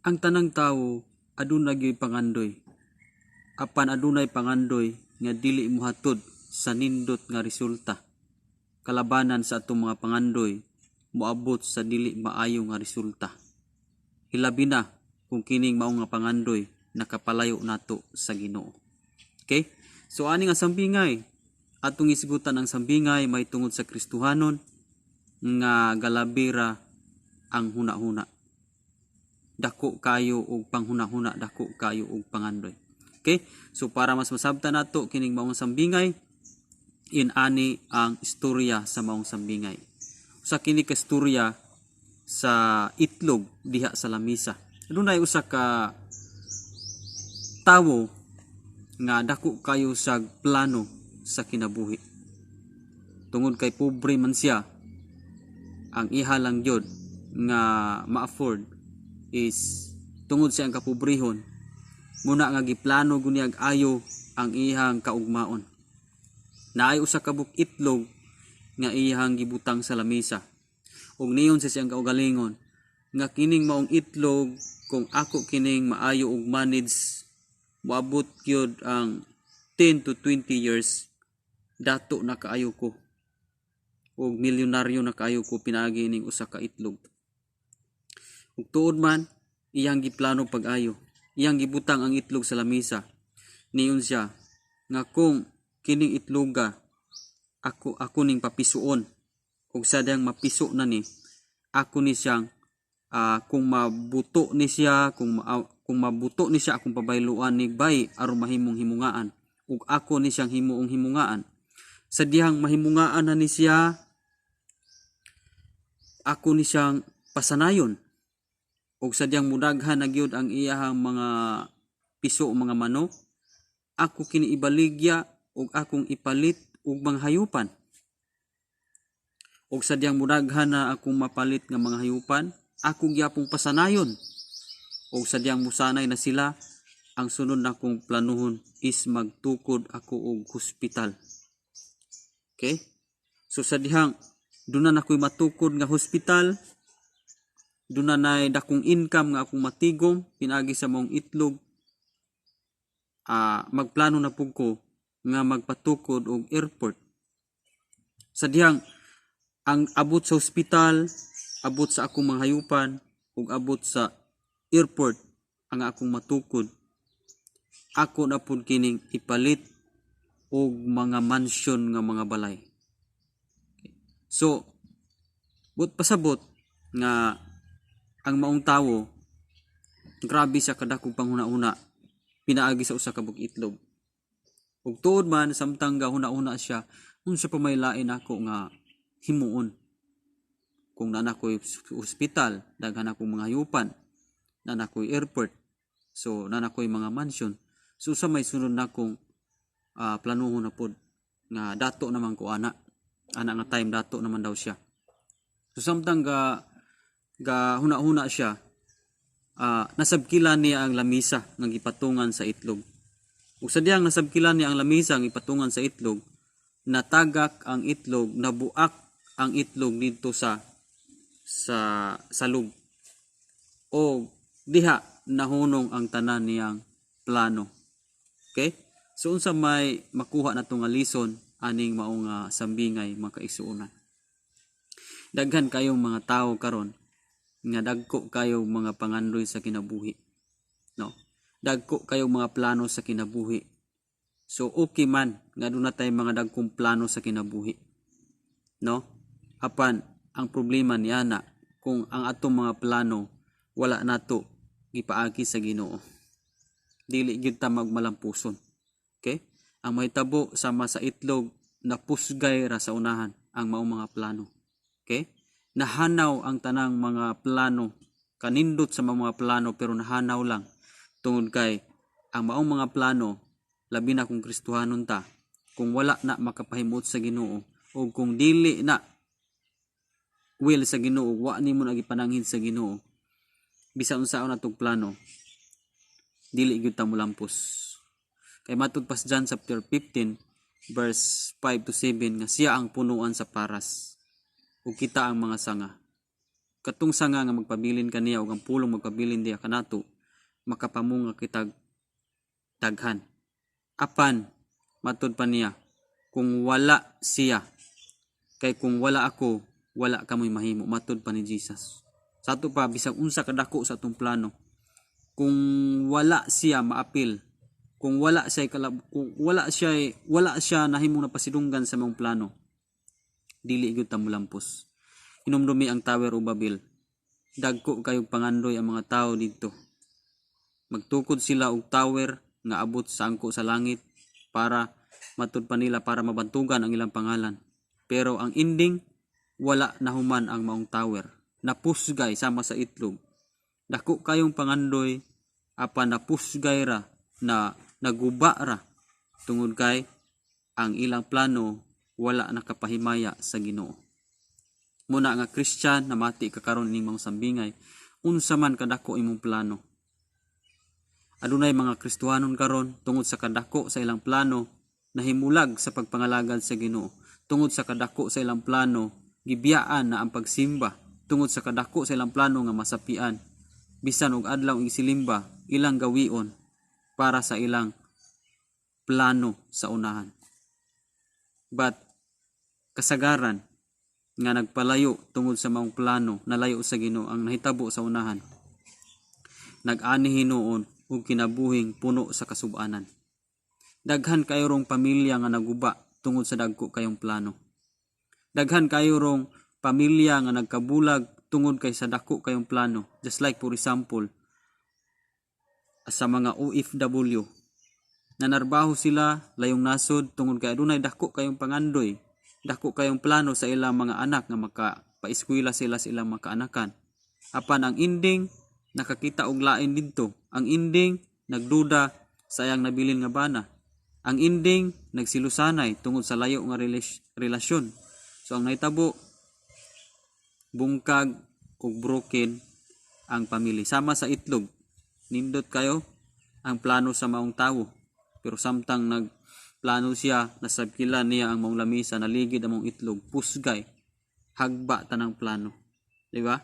Ang tanang tawo aduna gyud pangandoy. Apan adunay pangandoy nga dili mohatod sa nindot nga resulta. Kalabanan sa atong mga pangandoy moabot sa dili maayo nga resulta. Hilabi na kung kining mao nga pangandoy nakapalayo nato sa Ginoo. Okay? So ani nga sambingay, atong isgutan ang sambingay may tungod sa Kristohanon nga galabira ang huna-huna. Dako kayo og panghuna-huna, dako kayo og pangandoy. Okay? So para mas masabtan nato kining maong sambingay, in-ani ang istorya sa maong sambingay. Usa kini ka istorya sa itlog diha sa lamisa. Adunay usa ka tawo nga dako kayo sa plano sa kinabuhi. Tungod kay pobre man siya, ang iha lang gyud nga ma-afford is tungod sa iyang kapobrehon, muna nga giplano gud niyag ayo ang iyang kaugmaon. Naay usa ka buok itlog nga iyang gibutang sa lamisa. Ug niyon sa siyang kaugalingon nga kining maong itlog, kung ako kining maayo og manage, moabot gyud ang 10 to 20 years, dato na kaayo ko og milyonaryo na kaayo ko pinaagi ning usa ka itlog. Ug tuod man, iyang giplano pag-ayo. Iyang gibutang ang itlog sa lamisa. Niyon siya nga kung kining itloga ako ning papisuon ug sa dihang mapiso na ni ako ni siyang kung mabuto ni siya, kung mabuto ni siya, akong pabayluan ni bay aron mahimong himungaan ug ako ni siyang himuong himungaan. Sa dihang mahimungaan na ni siya, ako ni siyang pasanayon ug sa dihang mudaghan na gyud ang iyahang mga piso o mga manok, ako kini ibaligya ug akong ipalit og mga hayupan. Ug sa dihang mudaghan na akong mapalit nga mga hayupan, ako gyapong pasanayon. Ug sa dihang musanay na sila, ang sunod na akong planuhon is magtukod ako og hospital. Okay? So sa dihang duna na ako'y matukod nga hospital, duna na dakong income nga akong matigom pinaagi sa maong itlog, magplano na pug ko nga magpatukod og airport. Sa dihang ang abot sa ospital, abot sa akong mga hayupan ug abot sa airport ang akong matukod, ako na pud kining ipalit og mga mansion nga mga balay. So but pasabot nga ang maong tawo grabe sa kadakong panghuna-huna pinaagi sa usa ka buok itlog. Ug tuod man, samtang gahuna-huna siya unsa pa may lain ako nga himuon kung naa ko'y ospital, daghan akong mga hayupan, naa ko'y airport, so naa ko'y mga mansion, so sa may sunod na akong planuhon na pod nga dato naman ko ana ana nga time, dato naman daw siya. So samtang ga ga huna-huna siya, nasabkilan niya ang lamisa nga gipatungan sa itlog. Ug sa dihang nasabkilan niya ang lamisa nga ipatungan sa itlog, natagak ang itlog, nabuak ang itlog didto sa salog. O diha nahunong ang tanan niyang plano. Okay? So unsa may makuha nato nga lesson aning mao nga sambingay, mga kaigsuonan? Daghan kayong mga tao karon nga dagko kayo mga pangandoy sa kinabuhi. No? Dagko kayong mga plano sa kinabuhi. So okay man nga duna tay mga dagkong plano sa kinabuhi. No? Apan ang problema niana kung ang atong mga plano wala nato gipaagi sa Ginoo. Dili gyud ta magmalampuson. Okay? Ang mahitabo, sama sa itlog, napusgay ra sa unahan ang maong mga plano. Okay? Nahanaw ang tanang mga plano, kanindot sa mga plano, pero nahanaw lang tungod kay ang maong mga plano, labi na kung Kristohanon ta, kung wala na makapahimuot sa Ginoo o kung dili na will sa Ginoo, wa nimo na gipananghin sa Ginoo, bisan unsaon atong plano, dili gyud ta molampos. Kay matud pa sa John chapter 15 verse 5 to 7 nga siya ang punuan sa paras ug kita ang mga sanga. Katong sanga nga magpabilin kaniya ug ang pulong magpabilin diha kanato, makapamunga kitag daghan. Apan matud pa niya, kung wala siya, kay kung wala ako, wala kamoy mahimo, matud pa ni Jesus. Sa ato pa, bisag unsa kadako sa atong plano, kung wala siya maapil, kung wala siya kalab, kung wala siya nahimong napasidunggan sa maong plano, dili gyud ta molampos. Hinumdumi ang Tower of Babel. Dagko kayog pangandoy ang mga tao didto. Magtukod sila og tower nga abot sa angko sa langit para, matud pa nila, para mabantugan ang ilang pangalan. Pero ang ending, wala nahuman ang maong tower. Napusgay sama sa itlog. Dako kayong pangandoy, apan napusgay ra na, naguba ra, tungod kay ang ilang plano wala nakapahimaya sa Ginoo. Muna nga Christian, namati ka karon ining mga sambingay, unsa man kadako imong plano. Adunay mga Kristohanon karon, tungod sa kadako sa ilang plano, nahimulag sa pagpangalagad sa Ginoo. Tungod sa kadako sa ilang plano, gibiyaan na ang pagsimba. Tungod sa kadako sa ilang plano nga masapian, bisan og adlaw igsilimba, ilang gawion para sa ilang plano sa unahan. But kasagaran nga nagpalayo tungod sa maong plano, nalayo sa Ginoo, ang nahitabo sa unahan, nag-ani hinuon og kinabuhing puno sa kasubanan. Daghan kayo rong pamilya nga naguba tungod sa dagko kayong plano. Daghan kayo rong pamilya nga nagkabulag tungod kay sa dako kayong plano. Just like, for example, sa mga OFW, nanarbaho sila layong nasod tungod kay adunay dako kayong pangandoy, dako kayong plano sa ilang mga anak nga makapaeskwela sila sa ilang mga kaanakan. Apan ang ending, nakakita og lain didto. Ang ending, nagduda sa iyang nabilin nga bana. Ang ending, nagsilusanay tungod sa layo nga relasyon. So ang nahitabo, bungkag ug broken ang pamilya. Sama sa itlog, nindot kayo ang plano sa maong tawo. Pero samtang nagplano siya, nasabkilan niya ang maong lamisa, naligid ang maong itlog, pusgay, hagba tanang plano. Di ba?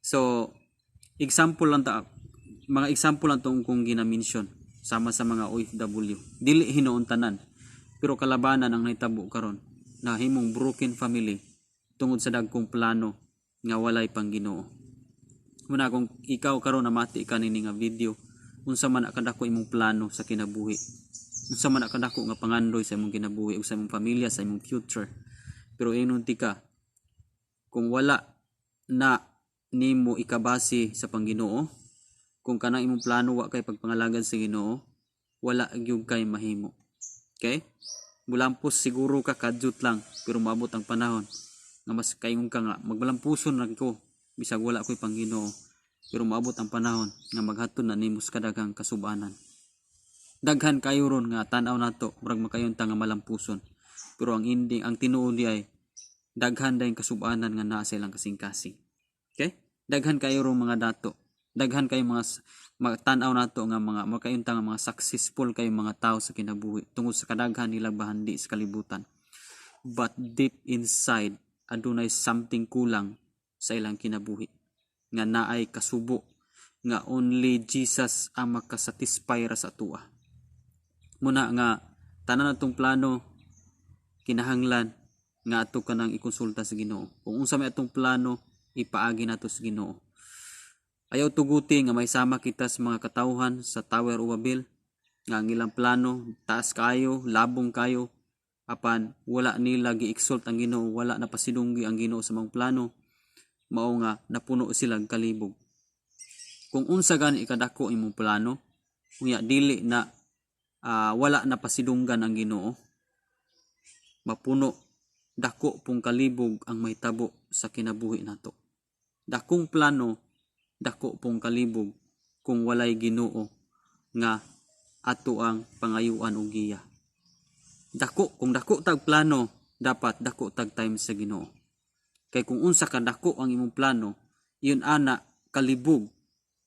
So, example lang ta, mga example lang tong kong gina-mention sama sa mga OFW. Dili hinuon tanan, pero kalabanan ang nahitabo karon, nahimong broken family tungod sa dagkong plano nga walay pang Ginoo. Muna kung ikaw karon namati ka nini nga video, unsa man kadako imong plano sa kinabuhi? Unsa man kadako nga pangandoy sa imong kinabuhi ug sa imong pamilya, sa imong future? Pero ingon tika, kung wala na nimo ikabase sa pangginoo, kung kanang imong plano wa kay pagpangalagad sa Ginoo, wala gyud kay mahimo. Okay? Mulampos siguro ka kadyot lang, pero maabot ang panahon nga mas kaingon ka nga magmalampuson ra ko bisag wala ko'y pangginoo, pero maabot ang panahon nga maghatod na nimo sa kadaghang kasubanan. Daghan kayo ron nga tan-aw nato, murag makayon ta nga malampuson, pero ang ending, ang tinuod di ay daghan dayong kasubanan nga naa sa ilang kasing-kasing. Okay, daghan kayo rong mga dato, daghan kayo mga tan-aw nato nga mga makayon ta nga mga successful kayo mga tao sa kinabuhi tungod sa kadaghan nila bahandi sa kalibutan, but deep inside adunay something kulang sa ilang kinabuhi nga naay kasubo nga only Jesus ang makasatisfy ra sa atoa. Muna nga tanan natong plano, kinahanglan nga ato kanang ikonsulta sa Ginoo. Kung unsa may atong plano, ipaagi nato sa Ginoo. Ayaw tuguti nga maisama kita sa mga katawhan sa Tower of Babel nga ang ilang plano taas kayo, labong kayo, apan wala nila gi-exalt ang Ginoo, wala na pasidunggi ang Ginoo sa mga plano, mao nga napuno sila kalibog. Kung unsa gani ikadako imong plano, unya dili na wala na pasidunggan ang Ginoo, mapuno, dako pong kalibog ang mahitabo sa kinabuhi nato. Dakong plano, dako pong kalibog kung walay Ginoo nga ato ang pangayuan og giya. Dako, kung dako tag plano, dapat dako tag time sa Ginoo. Kay kung unsa ka dako ang imong plano, yun ana kalibog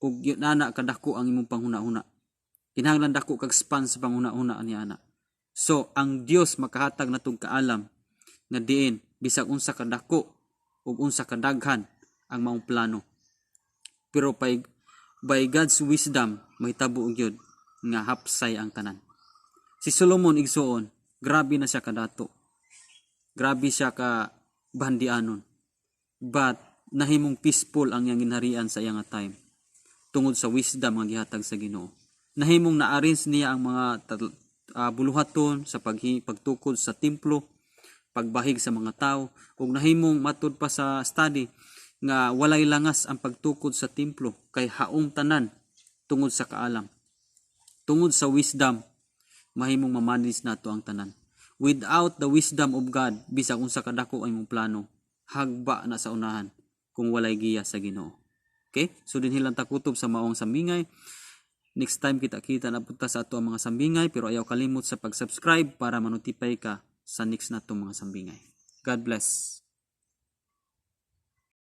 ug yun ana kadako ang imong panghuna-huna. Kinahanglan dako kag span sa panghuna-huna ani ana. So ang Dios makahatag natong kaalam nga diin bisag unsa kadako ug unsa kadaghan ang maong plano. Pero by God's wisdom, mahitabo gyud nga hapsay ang tanan. Si Solomon, igsuon, grabe na siya kadato. Grabe siya ka bandianon. But nahimong peaceful ang iyang ginharian sa iyang time tungod sa wisdom nga gihatag sa Ginoo. Nahimong na-arrange niya ang mga buluhaton sa pagtukod sa templo, pagbahig sa mga tao, ug nahimong matud pa sa study nga walay langas ang pagtukod sa templo kay haom tanan tungod sa kaalam. Tungod sa wisdom, mahimong ma-manage nato ang tanan. Without the wisdom of God, bisag unsa kadako ang imong plano, hagba na sa unahan kung walay giya sa Ginoo. Okay? So dinhi lang ta kutob sa maong sambingay. Next time, kita-kita na punta sa ato ang mga sambingay, pero ayaw kalimot sa pag-subscribe para manotify ka sa next natong mga sambingay. God bless.